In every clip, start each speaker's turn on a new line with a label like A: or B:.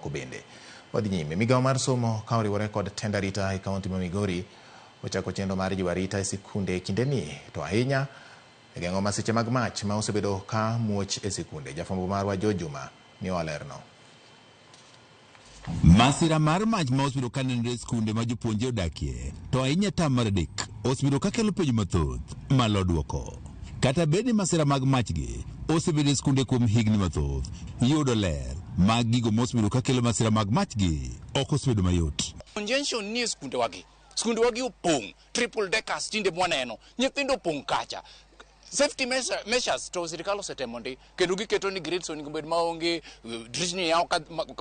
A: mamoko bende. Wadhi nyime. Migawo mar somo ka oriwore kod tend arita e kaunti ma Migori ochako chenro mar jiwo arita e sikunde e kindeni to ahinya e geng'o masiche mag mach ma osebedo ka muoch e sikunde. Jafwambo marwa George Juma miyowa lerno.
B: Masira mar mach ma osebedo ka nenore e skunde ma jopuonje odakie, to ahinya tam mar adek, osebedo ka kelo penjo mathoth malo dwoko. Kata bed ni masira mag machgi osebedo e skunde kuom higni mathoth, yudo ler mag gigo mosebedo ka kelo masira mag machgi ok osebedo mayot.
C: Congestion nie skundewagi. Skundewagi opong', triple deckers tinde mwaneno, nyithindo opong' kacha. Safety measures to sirikal osetemo ndi kendo giketo ni grades onego bed maonge dirisni yaw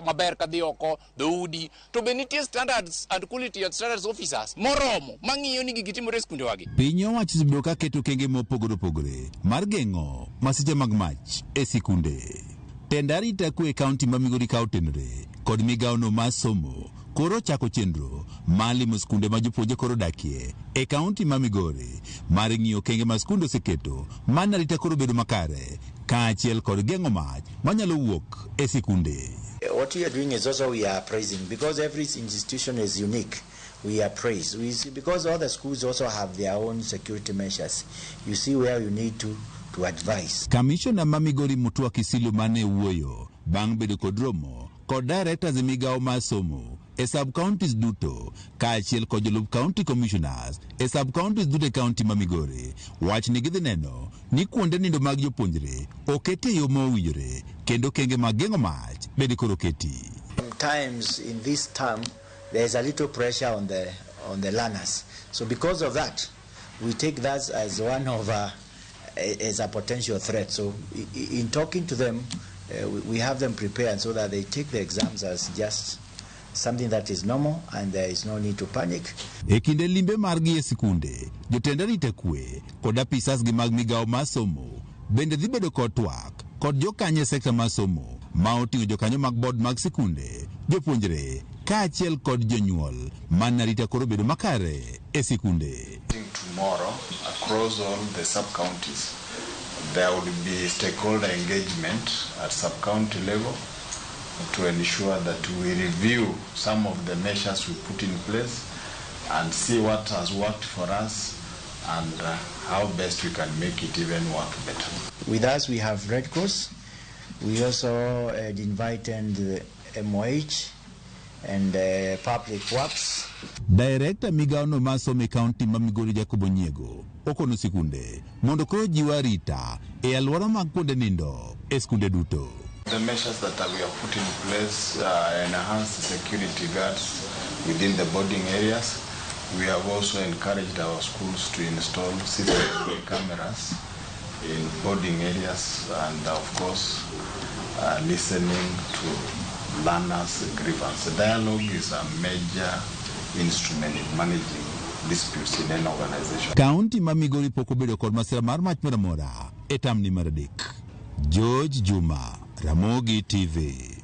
C: maber kadhi oko dhoudi to be nitie standards and quality and standards officers moromo mang'iyo ni gigi timore e skundewagi.
B: Piny owacho osebedo ka keto okenge mopogore opogore mar geng'o masiche mag mach e sikunde. Tend arita kwe e kaunti ma Migori ka otenore kod migawono mar somo koro ochako chenro mar limo skunde ma jopuonje koro odakie e kaunti ma Migori mar ng'iyo okenge ma skunde oseketo mar arita koro bedo makare kaachiel kod geng'o mach manyalo wuok e sikunde.
D: What we are doing is also we are appraising because every institution is unique. We appraise. We see, because all the schools also have their own security measures. You see where you need to advise.
B: Kamishona ma Migori Mutua Kisilu mane wuoyo bang' bedo kod romo kod directors e migawo mar somo e sub counties duto kaachiel kod jolup county commissioners e sub counties duto e county ma Migori wach ni gidhi neno ni kuonde nindo mag jopuonjre oketi e yo ma owinjore kendo okenge mag geng'o mach bende koro oketi.
D: Sometimes in this term there is a little pressure on the learners. So because of that, we take that as one of as a potential threat. So in talking to them, we have them prepared so that they take the exams as just something that is normal and there is no need to panic.
B: E kinde limbe margi e sikunde, jotend arita kwe kod apisas gi mag migawo mar somo bende dhi bedo kod twak kod jokanyo e sekta mar somo ma oting'o jokanyo mag board mag sikunde, jopuonjre kaachiel kod jonyuol man arita koro bedo makare e sikunde.
E: Tomorrow, across all the sub-counties, there will be stakeholder engagement at sub-county level to ensure that we review some of the measures we put in place and see what has worked for us and how best we can make it even work better.
D: With us, we have Red Cross. We also invited the MOH and Public Works.
B: Director migawono mar somo e kaunti ma Migori Jacob Onyiego okono sikunde mondo koro jiw arita e alwora mag kuonde nindo e skunde duto.
E: The measures that we have put in place enhance security guards within the boarding areas. We have also encouraged our schools to install CCTV cameras in boarding areas and, of course, listening to learners' grievance. Dialogue is a major instrument in managing disputes in any organization.
B: Kaunti ma Migori pok obedo kod masira mar mach moro amora e tamni mar adek. George Juma, Ramogi TV.